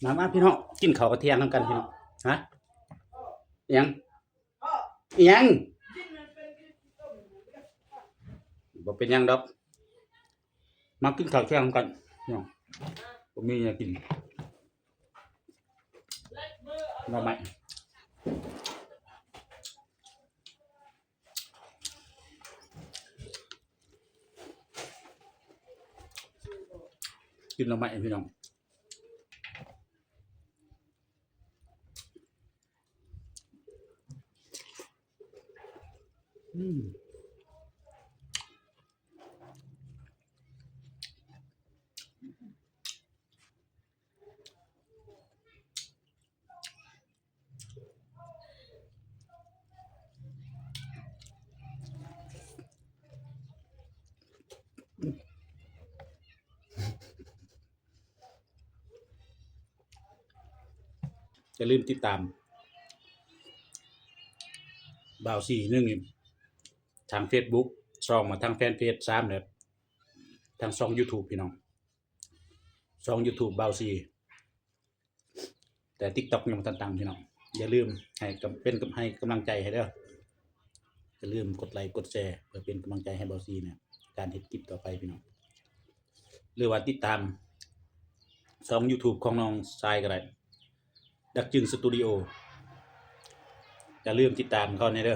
ມາ ມາພີ່ນ້ອງ ກິນເຂົ້າທ່ຽງນຳກັນພີ່ນ້ອງ. ຮະ? ອີ່ຫຍັງ? ອີ່ຫຍັງ? ບໍ່ເປັນຫຍັງດອກ ມາກິນເຂົ້າທ່ຽງນຳກັນພີ່ນ້ອງ. ບໍ່ມີຫຍັງກິນ ໜໍ່ໄມ້ ກິນໜໍ່ໄມ້ພີ່ນ້ອງ. ອືມ. ຢ່າລືມຕິດຕາມບ່າວສີ ໜຶ່ງ ທາງເຟສບຸກ ສອງ ມາທາງແຟນເພຈ ສາມ ແລ້ວທາງຊ່ອງຢູທູບພີ່ນ້ອງ. ຊ່ອງຢູທູບບ່າວສີ ແຕ່ຕິກຕັອກຍັງບໍ່ທັນຕັ້ງພີ່ນ້ອງ. ຢ່າລືມໃຫ້ກຳ ເປັນກຳ ໃຫ້ກຳລັງໃຈໃຫ້ເດີ. ຢ່າລືມກົດໄລກົດແຊ ເພື່ອເປັນກຳລັງໃຈໃຫ້ບ່າວສີໃນການເຮັດຄລິບຕໍ່ໄປພີ່ນ້ອງ ຫຼືວ່າຕິດຕາມຊ່ອງຢູທູບຂອງນ້ອງຊາຍກໍໄດ້ ດັກຈຶ່ງສະຕູດິໂອ. ຢ່າລືມຕິດຕາມເຂົາແດ່ເດີ.